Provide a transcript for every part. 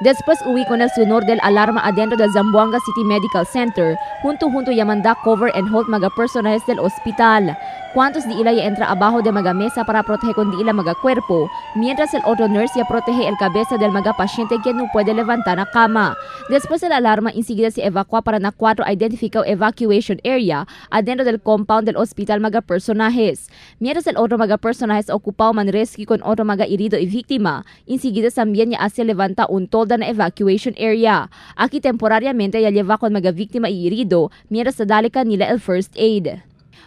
Después huí con el sonor del alarma adentro del Zamboanga City Medical Center, junto-junto yamanda cover and hold mga personajes del hospital. Cuantos di ila ya entra abajo de mga mesa para proteger con di ila mga cuerpo, mientras el otro nurse ya protege el cabeza del mga paciente que no puede levantar na cama. Después de la alarma, enseguida se evacua para na cuatro identificado evacuation area adentro del compound del hospital mga personajes. Mientras el otro mga personajes ocupado man rescue con otro mga herido y víctima, enseguida también ya hace levanta un tolda na evacuation area. Aquí temporariamente ya lleva con mga víctima y herido, mientras sa dali kanila el first aid.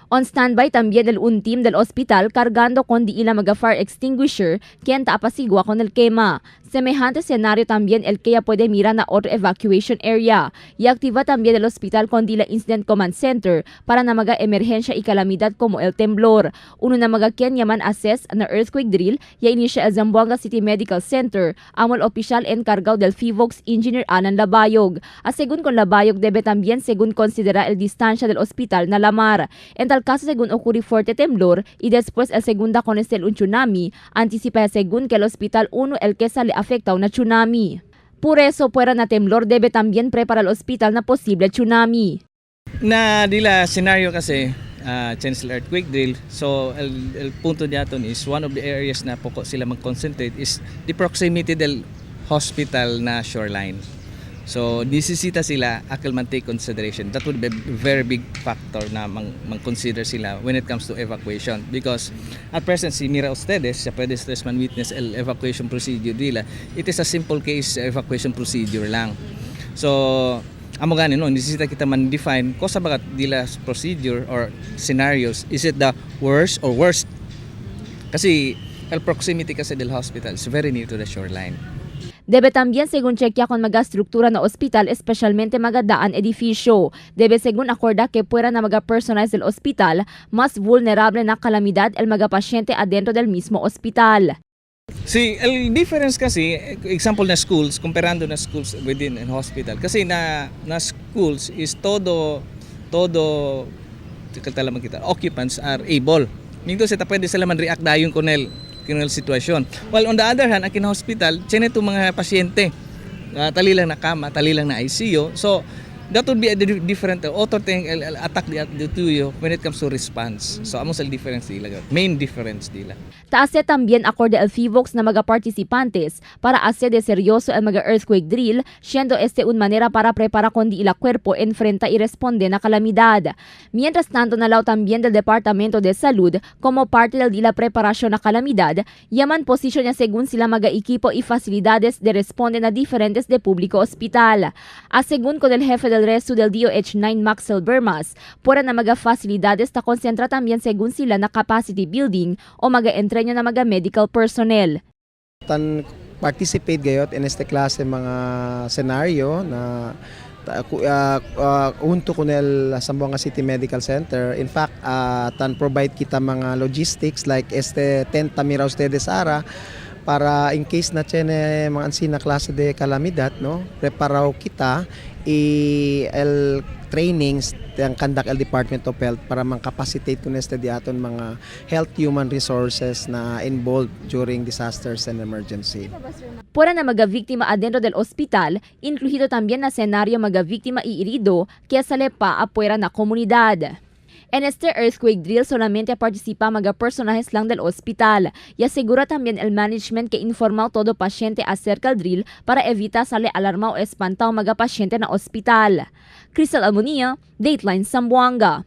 On standby también el un team del hospital cargando con di ila mga fire extinguisher quien ta apasigua con el quema. Semejante escenario también el que ya puede mirar na otro evacuation area. Y activa también el hospital con di la Incident Command Center para na mga emergencia y calamidad como el temblor. Uno na mga quien yaman assess na earthquake drill ya inicia el Zamboanga City Medical Center, amo el oficial encargado del PHIVOLCS Engineer Alan Labayog. A según con Labayog debe también según considera el distancia del hospital na lamar. En tal caso según ocurre fuerte temblor y después el segunda con este un tsunami, anticipa según que el hospital uno el que sale afecta una tsunami. Por eso, puera na temblor debe también preparar el hospital na posible tsunami. Na dila scenario kasi Chancellor earthquake drill. So el punto diaton is one of the areas na poko sila mag-concentrate is the proximity del hospital na shoreline. So necessita sila akil man take consideration. That would be a very big factor na mang consider sila when it comes to evacuation because at present si mira ustedes sa pwede stress man witness el evacuation procedure nila. It is a simple case evacuation procedure lang. So amo gani no necessita kita man define cosa bagat dila procedure or scenarios, is it the worst or worst, kasi el proximity kasi del hospital is very near to the shoreline. Debe también según chequea con mga estructura na hospital, especialmente mga daan edificio. Debe según acorda que pueda na mga personas del hospital más vulnerable na calamidad el mga pasyente adentro del mismo hospital. Si el difference kasi, example na schools, comparando na schools within an hospital. Kasi na schools is todo todo kita kita occupants are able. Nito sa pwede sila man react dayon con el sitwasyon. While on the other hand, ang kina hospital, tiene to mga pasyente. Tali lang na kama, tali lang na ICU. So that would be a different otro thing el attack di tuyo when it comes to response. So amo sa difference nila. Main difference nila. Taase también acorde el PHIVOLCS na mga participantes para hacer de seryoso el mga earthquake drill, siendo este un manera para preparar con di ila cuerpo enfrenta y responde na calamidad. Mientras tanto, nalaw también del Departamento de Salud como parte del di la preparación na calamidad, yaman posisyon niya según sila mga equipo y facilidades de responde na diferentes de público hospital. A según con el jefe del resto del DOH 9 Maxwell Bermas, pura na mga facilidades ta concentra también según sila na capacity building o mga entreno na mga medical personnel. Tan participate gayot in este klase mga scenario na junto con el Zamboanga City Medical Center. In fact, tan provide kita mga logistics like este tent mira ustedes ara para in case na tiene mga ansina klase de calamidad, no, preparaw kita y el trainings ang conduct el Department of Health para mang-capacitate kun este di aton mga health human resources na involved during disasters and emergency. Pura na mga víctima adentro del hospital, incluido también na escenario mga víctima y herido que sale pa afuera na comunidad. En este earthquake drill solamente participa mga personajes lang del hospital y asegura también el management que informa todo paciente acerca del drill para evitar sale alarma o espantado mga pasyente na hospital. Crystal Almonia, Dateline Zamboanga.